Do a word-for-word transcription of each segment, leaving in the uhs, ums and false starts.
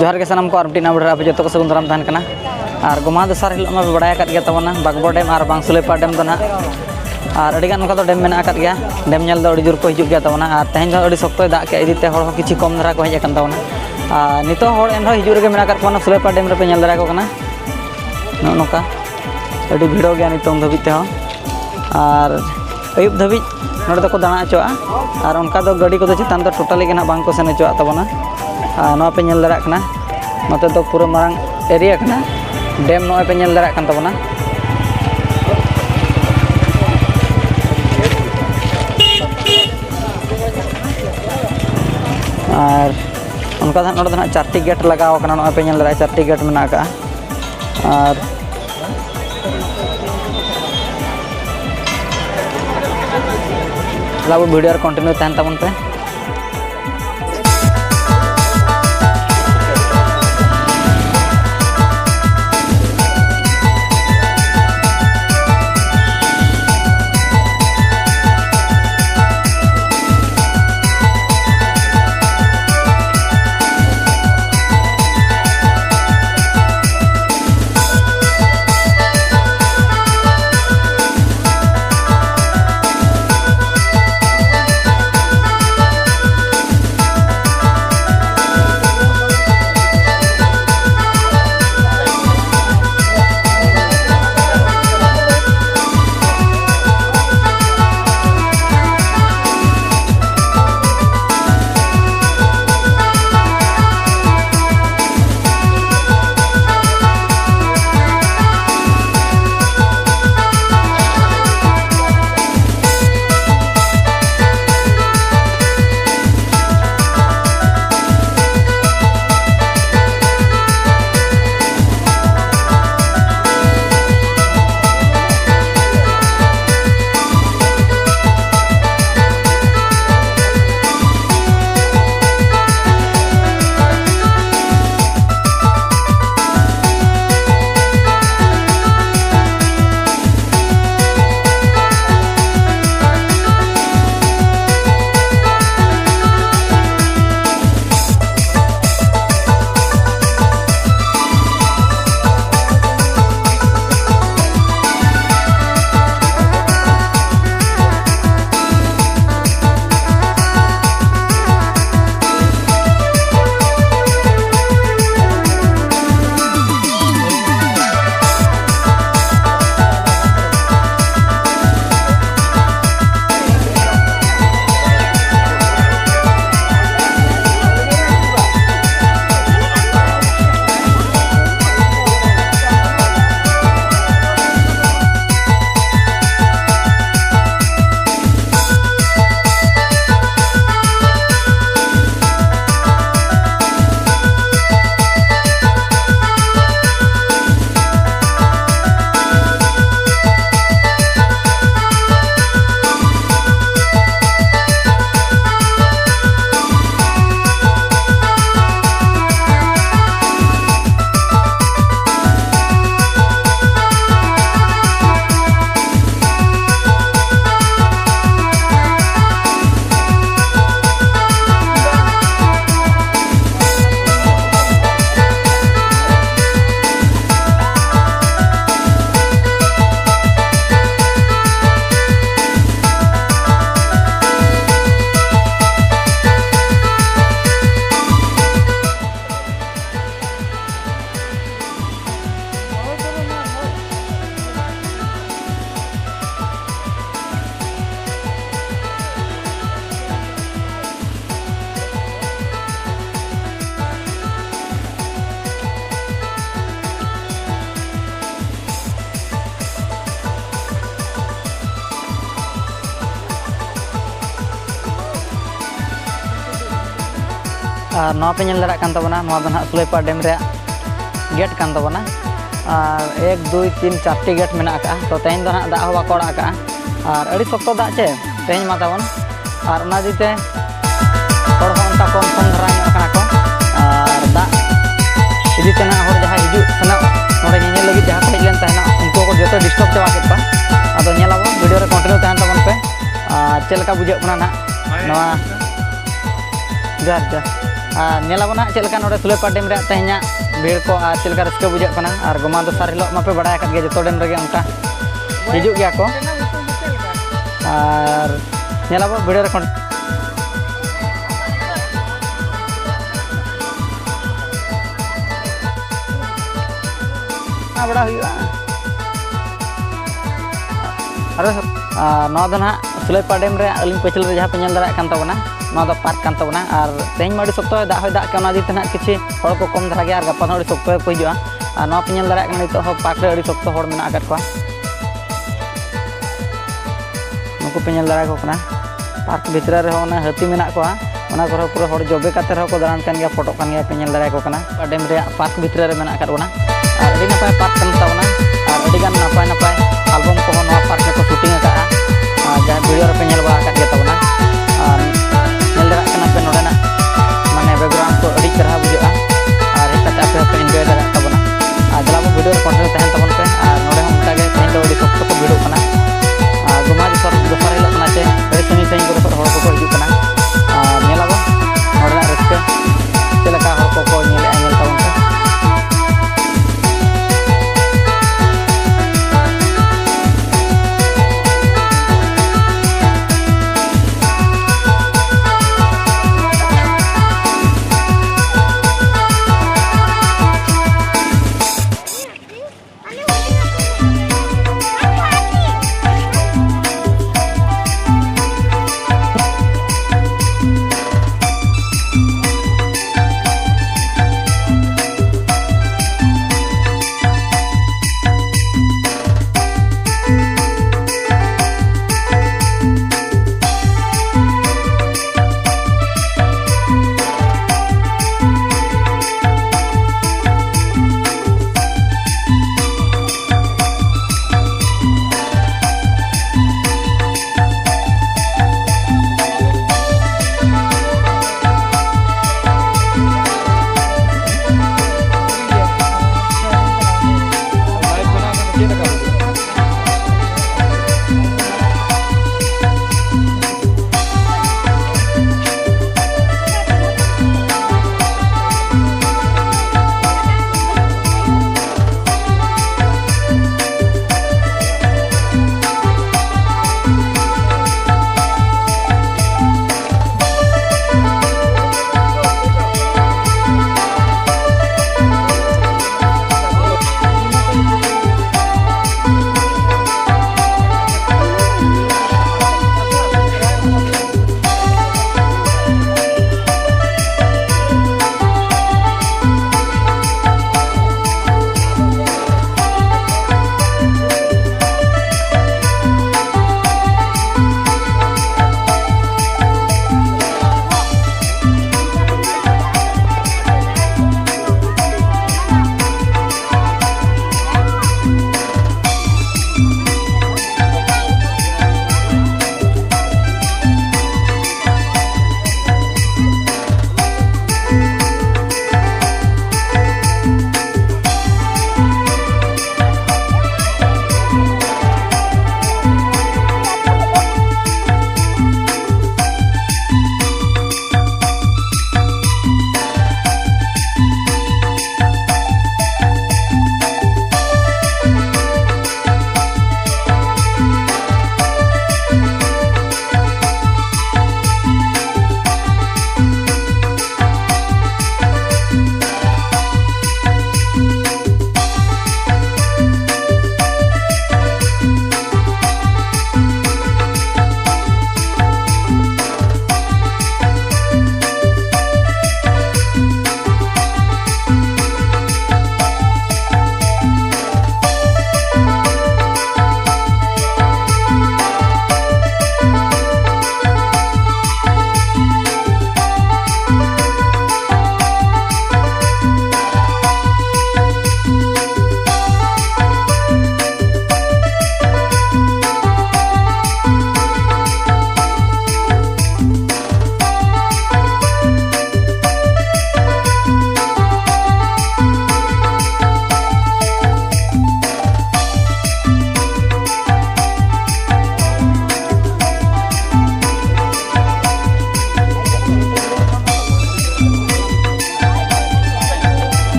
ᱡᱚᱦᱟᱨ ᱜᱮ ᱥᱟᱱᱟᱢ ᱠᱚ, ᱟᱨ ᱢᱤᱫᱴᱤᱡ ᱱᱟᱣᱟ video ᱨᱮ ᱟᱯᱮ ᱡᱚᱛᱚ ᱠᱚ ᱥᱟᱹᱜᱩᱱ ᱫᱟᱨᱟᱢ ᱛᱟᱦᱮᱱ ᱠᱟᱱᱟ᱾ ᱟᱨ ᱜᱚᱢᱦᱟ ᱫᱚᱥᱟᱨ ᱦᱤᱞᱳᱜ ᱢᱟ ᱯᱮ ᱵᱟᱲᱟᱭ ᱟᱠᱟᱫ ᱜᱮᱭᱟ ᱛᱟᱵᱚᱱᱟ, ᱵᱟᱜᱽᱵᱚᱲ dam ᱟᱨ ᱵᱟᱝ ᱥᱩᱞᱟᱹᱭᱯᱟᱲ dam ᱫᱚ ᱱᱟᱦᱟᱜ᱾ ᱟᱨ ᱟᱹᱰᱤᱜᱟᱱ ᱚᱱᱠᱟ ᱫᱚ dam ᱢᱮᱱᱟᱜ ᱟᱠᱟᱫ ᱜᱮᱭᱟ, dam ᱧᱮᱞ ᱫᱚ ᱟᱹᱰᱤ ᱡᱳᱨ ᱠᱚ ᱦᱤᱡᱩᱜ ᱜᱮᱭᱟ ᱛᱟᱵᱚᱱᱟ᱾ ᱟᱨ ᱛᱮᱦᱮᱧ ᱫᱚ ᱟᱹᱰᱤ ᱥᱚᱠᱛᱚᱭ ᱫᱟᱜ ᱠᱮᱫ ᱤᱫᱤ ᱛᱮ ᱦᱚᱲ ᱦᱚᱸ ᱠᱤᱪᱷᱩ ᱠᱚᱢ ᱫᱷᱟᱨᱟ ᱠᱚ ᱦᱮᱡ ᱟᱠᱟᱱ ᱛᱟᱵᱚᱱᱟ᱾ ᱟᱨ ᱱᱤᱛᱚᱜ ᱦᱚᱲ ᱮᱱ ᱨᱮᱦᱚᱸ ᱦᱤᱡᱩᱜ ᱨᱮᱜᱮ ᱢᱮᱱᱟᱜ ᱟᱠᱟᱫ ᱠᱚᱣᱟ᱾ ᱚᱱᱟ ᱥᱩᱞᱟᱹᱭᱯᱟᱲ dam ᱨᱮᱯᱮ ᱧᱮᱞ ᱫᱟᱲᱮᱭᱟᱠᱚ ᱠᱟᱱᱟ, ᱱᱚᱜᱼᱚ ᱱᱚᱝᱠᱟ ᱟᱹᱰᱤ ᱵᱷᱤᱲᱚᱜ ᱜᱮᱭᱟ ᱱᱤᱛᱚᱝ ᱫᱷᱟᱹᱵᱤᱡ ᱛᱮᱦᱚᱸ᱾ ᱟᱨ ᱟᱹᱭᱩᱵ ᱫᱷᱟᱹᱵᱤᱡ ᱱᱚᱸᱰᱮ ᱫᱚᱠᱚ ᱫᱟᱬᱟ ᱦᱚᱪᱚᱣᱟᱜᱼᱟ᱾ ᱟᱨ ᱚᱱᱠᱟ ᱫᱚ ᱜᱟᱹᱰᱤ ᱠᱚᱫᱚ ᱪᱮᱛᱟᱱ ᱫᱚ totally ᱜᱮ ᱱᱟᱦᱟᱜ ᱵᱟᱝ ᱠᱚ ᱥᱮᱱ ᱦᱚᱪᱚᱣᱟᱜ ᱛᱟᱵᱚᱱᱟ᱾ ᱟᱨ ᱱᱚᱣᱟ ᱯᱮ ᱧᱮᱞ ᱫᱟᱲᱮᱭᱟᱜ ᱠᱟᱱᱟ, ᱱᱚᱛᱮ ᱫᱚ ᱯᱩᱨᱟᱹ ᱢᱟᱨᱟᱝ area ᱠᱟᱱᱟ᱾ Dam ᱱᱚᱜᱼᱚᱭ ᱯᱮ ᱧᱮᱞ ᱫᱟᱲᱮᱭᱟᱜ ᱠᱟᱱ ᱛᱟᱵᱚᱱᱟ᱾ ᱟᱨ ᱚᱱᱠᱟ ᱫᱚ ᱦᱟᱸᱜ ᱱᱚᱰᱮ ᱫᱚ ᱦᱟᱸᱜ ᱪᱟᱨᱴᱤ gate ᱞᱟᱜᱟᱣ ᱟᱠᱟᱱᱟ, ᱱᱚᱜᱼᱚᱭ ᱯᱮ ᱧᱮᱞ ᱫᱟᱲᱮᱭᱟᱜᱼᱟ, ᱪᱟᱨᱴᱤ gate ᱢᱮᱱᱟᱜ ᱟᱠᱟᱜᱼᱟ᱾ ᱟᱨ ᱟᱵᱚ video ᱨᱮ continue ᱛᱟᱦᱮᱱ ᱛᱟᱵᱚᱱ ᱯᱮ᱾ ᱟᱨ ᱱᱚᱣᱟ ᱯᱮ ᱧᱮᱞ ᱫᱟᱲᱮᱭᱟᱜ ᱠᱟᱱ ᱛᱟᱵᱚᱱᱟ, ᱱᱚᱣᱟ ᱫᱚ ᱱᱟᱦᱟᱜ ᱥᱩᱞᱟᱹᱭᱯᱟᱲ ᱰᱮᱢ ᱨᱮᱭᱟᱜ ᱜᱮᱴ ᱠᱟᱱ ᱛᱟᱵᱚᱱᱟ᱾ ᱟᱨ ᱮᱠ, ᱫᱩᱭ, ᱛᱤᱱ, ᱪᱟᱨᱴᱤ ᱜᱮᱴ ᱢᱮᱱᱟᱜ ᱟᱠᱟᱫᱼᱟ᱾ ᱛᱚ, ᱛᱮᱦᱮᱧ ᱫᱚ ᱱᱟᱦᱟᱜ ᱫᱟᱜ ᱦᱚᱸ ᱵᱟᱠᱚ ᱟᱲᱟᱜ ᱟᱠᱟᱫᱼᱟ᱾ ᱟᱨ ᱟᱹᱰᱤ ᱥᱚᱠᱛᱚ ᱫᱟᱜ ᱪᱮ ᱛᱮᱦᱮᱧ ᱢᱟ ᱛᱟᱵᱚᱱ᱾ ᱟᱨ ᱚᱱᱟ ᱤᱫᱤ ᱛᱮ ᱦᱚᱲ ᱦᱚᱸ ᱚᱱᱠᱟ ᱠᱚᱢ ᱠᱚᱢ ᱫᱷᱟᱨᱟ ᱧᱚᱜ ᱟᱠᱟᱱᱟ ᱠᱚ᱾ ᱟᱨ ᱫᱟᱜ ᱤᱫᱤ ᱛᱮ ᱱᱟᱦᱟᱜ ᱦᱚᱲ ᱡᱟᱦᱟᱸᱭ ᱦᱤᱡᱩᱜ ᱥᱮᱱᱚᱜ ᱱᱚᱰᱮ ᱧᱮᱧᱮᱞ ᱞᱟᱹᱜᱤᱫ ᱡᱟᱦᱟᱸ ᱠᱚ ᱦᱮᱡ ᱞᱮᱱ ᱛᱟᱦᱮᱱᱟ, ᱩᱱᱠᱩ ᱠᱚ ᱡᱚᱛᱚ ᱰᱤᱥᱴᱟᱵᱽ ᱪᱟᱵᱟ ᱠᱮᱫ ᱠᱚᱣᱟ᱾ ᱟᱫᱚ ᱧᱮᱞ ᱟᱵᱚᱱ, ᱵᱷᱤᱰᱤᱭᱳ ᱨᱮ ᱠᱚᱱᱴᱤᱱᱤᱭᱩ ᱛᱟᱦᱮᱱ ᱛᱟᱵᱚᱱ ᱯᱮ᱾ ᱟᱨ ᱪᱮᱫ ᱞᱮᱠᱟ ᱵᱩᱡᱷᱟᱹᱜ ᱠᱟᱱᱟ ᱱᱟᱦᱟᱜ ᱱᱚᱣᱟ? ᱡᱚᱦᱟᱨ, ᱡᱚᱦᱟᱨ᱾ ᱟᱨ ᱧᱮᱞ ᱟᱵᱚᱱ ᱦᱟᱸᱜ ᱪᱮᱫ ᱞᱮᱠᱟ ᱱᱚᱰᱮ ᱥᱩᱞᱟᱹᱭᱯᱟᱲ ᱰᱮᱢ ᱨᱮᱭᱟᱜ ᱛᱮᱦᱮᱧᱟᱜ ᱵᱷᱤᱲ ᱠᱚ ᱟᱨ ᱪᱮᱫ ᱞᱮᱠᱟ ᱨᱟᱹᱥᱠᱟᱹ ᱵᱩᱡᱷᱟᱹᱜ ᱠᱟᱱᱟ᱾ ᱟᱨ ᱜᱚᱢᱟ ᱫᱚᱥᱟᱨ ᱦᱤᱞᱳᱜ ᱢᱟᱯᱮ ᱵᱟᱲᱟᱭ ᱟᱠᱟᱫ ᱜᱮᱭᱟ, ᱡᱚᱛᱚ ᱰᱮᱢ ᱨᱮᱜᱮ ᱚᱱᱠᱟ ᱦᱤᱡᱩᱜ ᱜᱮᱭᱟ ᱠᱚ᱾ ᱟᱨ ᱧᱮᱞ ᱟᱵᱚᱱ ᱵᱷᱤᱲ ᱨᱮ ᱠᱷᱚᱱ ᱵᱟᱲᱟ ᱦᱩᱭᱩᱜᱼᱟ᱾ ᱟᱨ ᱱᱚᱣᱟ ᱫᱚ ᱱᱟᱦᱟᱜ ᱥᱩᱞᱟᱹᱭᱯᱟᱲ ᱰᱮᱢ ᱨᱮ ᱟᱹᱞᱤᱧ ᱯᱟᱹᱪᱷᱞᱟᱹ ᱨᱮ ᱡᱟᱦᱟᱸ ᱯᱮ ᱧᱮᱞ ᱫᱟᱲᱮᱭᱟᱜ ᱠᱟᱱ ᱛᱟᱵᱚᱱᱟ, ᱱᱚᱣᱟ ᱫᱚ ᱯᱟᱨᱠ ᱠᱟᱱ ᱛᱟᱵᱚᱱᱟ᱾ ᱟᱨ ᱛᱮᱦᱮᱧ ᱢᱟ ᱟᱹᱰᱤ ᱥᱚᱠᱛᱚᱭ ᱫᱟᱜ ᱦᱚᱸᱭ ᱫᱟᱜ ᱠᱮᱫ, ᱚᱱᱟ ᱤᱫᱤ ᱛᱮ ᱱᱟᱦᱟᱜ ᱠᱤᱪᱷᱩ ᱦᱚᱲ ᱠᱚ ᱠᱚᱢ ᱫᱷᱟᱨᱟ ᱜᱮᱭᱟ, ᱟᱨ ᱜᱟᱯᱟ ᱫᱚ ᱟᱹᱰᱤ ᱥᱚᱠᱛᱚ ᱜᱮᱠᱚ ᱦᱤᱡᱩᱜᱼᱟ᱾ ᱟᱨ ᱱᱚᱣᱟ ᱯᱮ ᱧᱮᱞ ᱫᱟᱲᱮᱭᱟᱜ ᱠᱟᱱᱟ, ᱱᱤᱛᱚᱜ ᱦᱚᱸ ᱯᱟᱨᱠ ᱨᱮ ᱟᱹᱰᱤ ᱥᱚᱠᱛᱚ ᱦᱚᱲ ᱢᱮᱱᱟᱜ ᱟᱠᱟᱫ ᱠᱚᱣᱟ᱾ ᱱᱩᱠᱩ ᱯᱮ ᱧᱮᱞ ᱫᱟᱲᱮᱭᱟᱠᱚ ᱠᱟᱱᱟ, ᱯᱟᱨᱠ ᱵᱷᱤᱛᱨᱤ ᱨᱮᱦᱚᱸ ᱚᱱᱟ ᱦᱟᱹᱛᱤ ᱢᱮᱱᱟᱜ ᱠᱚᱣᱟ, ᱚᱱᱟ ᱠᱚᱨᱮ ᱯᱩᱨᱟᱹ ᱦᱚᱲ ᱡᱚᱵᱮ ᱠᱟᱛᱮ ᱨᱮᱦᱚᱸ ᱠᱚ ᱫᱟᱬᱟᱱ ᱠᱟᱱ ᱜᱮᱭᱟ, ᱯᱷᱳᱴᱳᱜ ᱠᱟᱱ ᱜᱮᱭᱟ, ᱯᱮ ᱧᱮᱞ ᱫᱟᱲᱮᱭᱟᱠᱚ ᱠᱟᱱᱟ᱾ ᱰᱮᱢ ᱨᱮᱭᱟᱜ ᱯᱟᱨᱠ ᱵᱷᱤᱛᱨᱤ ᱨᱮ ᱢᱮᱱᱟᱜ ᱟᱠᱟᱫ ᱵᱚᱱᱟ᱾ ᱟᱨ ᱟᱹᱰᱤ ᱱᱟᱯᱟᱭ ᱯᱟᱨᱠ ᱠᱟᱱ ᱛᱟᱵᱚᱱᱟ᱾ ᱟᱨ ᱟᱹᱰᱤ ᱜᱟᱱ ᱱᱟᱯᱟᱭ ᱱᱟᱯᱟᱭ ᱟᱞᱵᱟᱢ ᱠᱚᱦᱚᱸ ᱱᱚᱣᱟ ᱯᱟᱨᱠ ᱨᱮᱠᱚ ᱥᱩᱴᱤᱝ ᱟᱠᱟᱫᱼᱟ᱾ ᱟᱨ ᱡᱟᱦᱟᱸ ᱵᱷᱤᱰᱤᱭᱳ ᱨᱮᱯᱮ ᱧᱮᱞ ᱵᱟᱲᱟ ᱟᱠᱟᱫ ᱜᱮ ᱛᱟᱵᱚᱱᱟ᱾ ᱟᱨ ᱧᱮᱞ ᱫᱟᱲᱮᱭᱟᱜ ᱠᱟᱱᱟ ᱯᱮ ᱱᱚᱰᱮᱱᱟᱜ ᱢᱟᱱᱮ ᱵᱮᱠᱜᱨᱟᱣᱩᱱᱰ ᱠᱚ ᱟᱹᱰᱤ ᱪᱮᱦᱨᱟ ᱵᱩᱡᱷᱟᱹᱜᱼᱟ᱾ ᱟᱨ ᱦᱮᱡ ᱠᱟᱛᱮ ᱟᱯᱮ ᱦᱚᱸᱯᱮ ᱮᱱᱡᱚᱭ ᱫᱟᱲᱮᱭᱟᱜ ᱛᱟᱵᱚᱱᱟ᱾ ᱟᱨ ᱫᱮᱞᱟ ᱵᱚ ᱵᱷᱤᱰᱤᱭᱳ ᱨᱮ ᱠᱚᱱᱴᱤᱱᱤᱭᱩ ᱛᱟᱦᱮᱱ ᱛᱟᱵᱚᱱ ᱯᱮ᱾ ᱟᱨ ᱱᱚᱰᱮ ᱦᱚᱸ ᱚᱱᱠᱟ ᱜᱮ ᱛᱮᱦᱮᱧ ᱫᱚ ᱟᱹᱰᱤ ᱥᱚᱠᱛᱚ ᱠᱚ ᱵᱷᱤᱲᱚᱜ ᱠᱟᱱᱟ᱾ ᱟᱨ ᱜᱚᱢᱦᱟ ᱫᱚᱥᱟᱨ, ᱫᱚᱥᱟᱨ ᱦᱤᱞᱳᱜ ᱠᱟᱱᱟ ᱪᱮ ᱟᱹᱰᱤ ᱥᱟᱺᱜᱤᱧ ᱥᱟᱺᱜᱤᱧ ᱠᱚᱨᱮ ᱠᱷᱚᱱ ᱦᱚᱲ ᱠᱚᱠᱚ ᱦᱤᱡᱩᱜ ᱠᱟᱱᱟ᱾ ᱟᱨ ᱧᱮᱞ ᱟᱵᱚᱱ ᱱᱚᱰᱮᱱᱟᱜ ᱨᱟᱹᱥᱠᱟᱹ ᱪᱮᱫ ᱞᱮᱠᱟ ᱦᱚᱲ ᱠᱚᱠᱚ ᱧᱮᱞᱮᱫᱼᱟ, ᱧᱮᱞ ᱛᱟᱵᱚᱱ ᱯᱮ᱾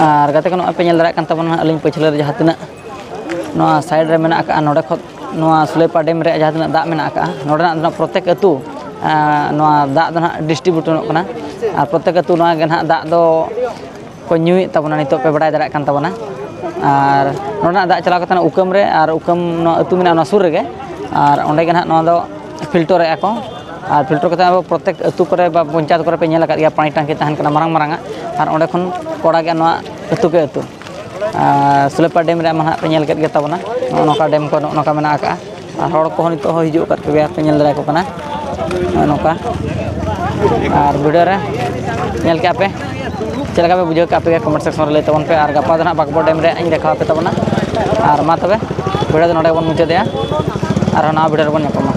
ᱟᱨ ᱜᱟᱛᱮ ᱠᱚ, ᱱᱚᱜᱼᱚᱭ ᱯᱮ ᱧᱮᱞ ᱫᱟᱲᱮᱭᱟᱜ ᱠᱟᱱ ᱛᱟᱵᱚᱱᱟ ᱦᱟᱸᱜ, ᱟᱹᱞᱤᱧ ᱯᱟᱹᱪᱷᱞᱟᱹ ᱨᱮ ᱡᱟᱦᱟᱸ ᱛᱤᱱᱟᱹᱜ ᱱᱚᱣᱟ ᱥᱟᱭᱤᱰ ᱨᱮ ᱢᱮᱱᱟᱜ ᱟᱠᱟᱫᱼᱟ, ᱱᱚᱰᱮ ᱠᱷᱚᱱ ᱱᱚᱣᱟ ᱥᱩᱞᱮᱯᱟ ᱰᱮᱢ ᱨᱮᱭᱟᱜ ᱡᱟᱦᱟᱸ ᱛᱤᱱᱟᱹᱜ ᱫᱟᱜ ᱢᱮᱱᱟᱜ ᱟᱠᱟᱫᱼᱟ, ᱱᱚᱰᱮᱱᱟᱜ ᱫᱚ ᱯᱨᱚᱛᱮᱠ ᱟᱹᱛᱩ, ᱟᱸ, ᱱᱚᱣᱟ ᱫᱟᱜ ᱫᱚ ᱱᱟᱦᱟᱜ ᱰᱤᱥᱴᱨᱤᱵᱤᱭᱩᱴᱚᱜ ᱠᱟᱱᱟ᱾ ᱟᱨ ᱯᱨᱚᱛᱮᱠ ᱟᱹᱛᱩ ᱱᱚᱣᱟ ᱜᱮ ᱱᱟᱦᱟᱜ ᱫᱟᱜ ᱫᱚ ᱠᱚ ᱧᱩᱭᱮᱫ ᱛᱟᱵᱚᱱᱟ, ᱱᱤᱛᱚᱜ ᱯᱮ ᱵᱟᱲᱟᱭ ᱫᱟᱲᱮᱭᱟᱜ ᱠᱟᱱ ᱛᱟᱵᱚᱱᱟ᱾ ᱟᱨ ᱱᱚᱰᱮᱱᱟᱜ ᱫᱟᱜ ᱪᱟᱞᱟᱣ ᱠᱟᱛᱮ ᱩᱠᱟᱹᱢ ᱨᱮ, ᱟᱨ ᱩᱠᱟᱹᱢ ᱱᱚᱣᱟ ᱟᱹᱛᱩ ᱢᱮᱱᱟᱜᱼᱟ, ᱱᱚᱣᱟ ᱥᱩᱨ ᱨᱮᱜᱮ᱾ ᱟᱨ ᱚᱸᱰᱮ ᱜᱮ ᱱᱟᱦᱟᱜ ᱱᱚᱣᱟ ᱫᱚ ᱯᱷᱤᱞᱴᱚᱨᱮᱫᱼᱟ ᱠᱚ᱾ ᱟᱨ ᱯᱷᱤᱞᱴᱚᱨ ᱠᱟᱛᱮ ᱟᱵᱚ ᱯᱨᱚᱛᱮᱠ ᱟᱹᱛᱩ ᱠᱚᱨᱮ ᱵᱟ ᱯᱚᱧᱪᱟᱭᱮᱛ ᱠᱚᱨᱮ ᱯᱮ ᱧᱮᱞ ᱟᱠᱟᱫ ᱜᱮᱭᱟ, ᱯᱟᱱᱤ ᱴᱟᱝᱠᱤ ᱛᱟᱦᱮᱱ ᱠᱟᱱᱟ ᱢᱟᱨᱟᱝ ᱢᱟᱨᱟᱝᱟᱜ, ᱟᱨ ᱚᱸᱰᱮ ᱠᱷᱚᱱ ᱠᱚ ᱚᱲᱟᱜᱮᱫᱼᱟ ᱱᱚᱣᱟ ᱟᱹᱛᱩ ᱠᱮ ᱟᱹᱛᱩ᱾ ᱟᱨ ᱥᱩᱞᱮᱯᱟ ᱰᱮᱢ ᱨᱮᱭᱟᱜ ᱢᱟ ᱱᱟᱦᱟᱜ ᱯᱮ ᱧᱮᱞ ᱠᱮᱫ ᱜᱮ ᱛᱟᱵᱚᱱᱟ, ᱱᱚᱜᱼᱚ ᱱᱚᱝᱠᱟ ᱰᱮᱢ ᱠᱚ ᱱᱚᱜᱼᱚ ᱱᱚᱝᱠᱟ ᱢᱮᱱᱟᱜ ᱟᱠᱟᱫᱼᱟ᱾ ᱟᱨ ᱦᱚᱲ ᱠᱚᱦᱚᱸ ᱱᱤᱛᱚᱜ ᱦᱚᱸ ᱦᱤᱡᱩᱜ ᱟᱠᱟᱫ ᱠᱚᱜᱮᱭᱟ, ᱯᱮ ᱧᱮᱞ ᱫᱟᱲᱮᱭᱟᱠᱚ ᱠᱟᱱᱟ ᱱᱚᱜᱼᱚ ᱱᱚᱝᱠᱟ᱾ ᱟᱨ ᱵᱷᱤᱰᱤᱭᱳ ᱨᱮ ᱧᱮᱞ ᱠᱮᱜᱼᱟ ᱯᱮ, ᱪᱮᱫ ᱞᱮᱠᱟ ᱯᱮ ᱵᱩᱡᱷᱟᱹᱣ ᱠᱮᱜᱼᱟ ᱯᱮ, ᱠᱚᱢᱮᱱᱴ ᱥᱮᱠᱥᱚᱱ ᱨᱮ ᱞᱟᱹᱭ ᱛᱟᱵᱚᱱ ᱯᱮ᱾ ᱟᱨ ᱜᱟᱯᱟ ᱫᱚ ᱱᱟᱦᱟᱜ ᱵᱟᱸᱠᱵᱚᱲ ᱰᱮᱢ ᱨᱮ ᱤᱧ ᱫᱮᱠᱷᱟᱣ ᱟᱯᱮ ᱛᱟᱵᱚᱱᱟ᱾ ᱟᱨ ᱢᱟ ᱛᱚᱵᱮ, ᱵᱷᱤᱰᱤᱭᱳ ᱫᱚ ᱱᱚᱰᱮ ᱵᱚᱱ ᱢᱩᱪᱟᱹᱫᱮᱜᱼᱟ, ᱟᱨᱦᱚᱸ ᱱᱟᱣᱟ ᱵᱷᱤᱰᱤᱭᱳ ᱨᱮᱵᱚᱱ ᱧᱟᱯᱟᱢᱟ᱾